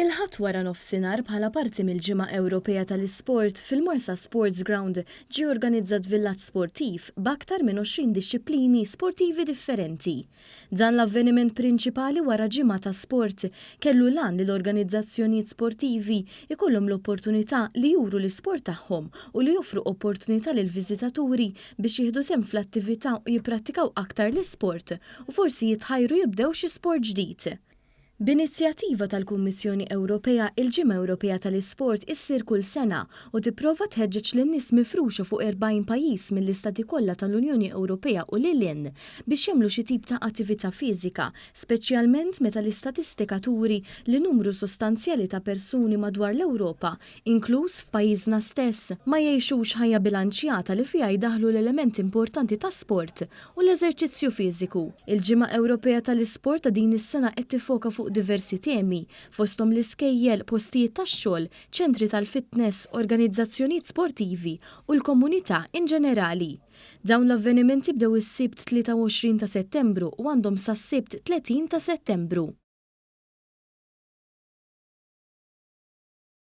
Il-Ħadd waranofsinhar, bħala parti mill-Ġimgħa Ewropea tal-Isport, fil-Marsa Sports Ground ġie organizzat villaġġ sportiv b'aktar minn 20 dixxiplini sportivi differenti. Dan l-avveniment prinċipali wara ġimgħa ta' sport kellu l-għan li l-organizzazzjonijiet sportivi jkollhom l-opportunità li juru l-isport tagħhom u li joffru opportunità lill-viżitaturi biex jieħdu sehem fl-attività u jipprattikaw aktar l-isport u forsi jitħajru jibdew xi sport ġdid. B'inizjattiva tal-Kummissjoni Ewropea, il-Ġimgħa Ewropea tal-Isport issir kull sena u tipprova tħeġġeġ lin-nies mifruxa fuq 40 pajjiż mill-istati kollha tal-Unjoni Ewropea u lil hinn biex jagħmlu xi tip ta' attività fiżika, speċjalment meta l-istatistika turi li numru sostanzjali ta' persuni madwar l-Ewropa, inkluż f'pajjiżna stess, ma jgħixux ħajja bilanċjata li fiha jdaħħlu l-elementi importanti ta' sport u l-eżerċizzju fiżiku. Il-Ġimgħa Ewropea tal-Isport ta' din is-sena qed tiffoka fuq diversi temi, fosthom l-iskejjel, postijiet tax-xogħol, ċentri tal-fitness, organizzazzjonijiet sportivi u l-komunità in ġenerali. Dawn l-avvenimenti bdew is-Sibt 23 ta' Settembru u għandhom sas-Sibt 30 ta' Settembru.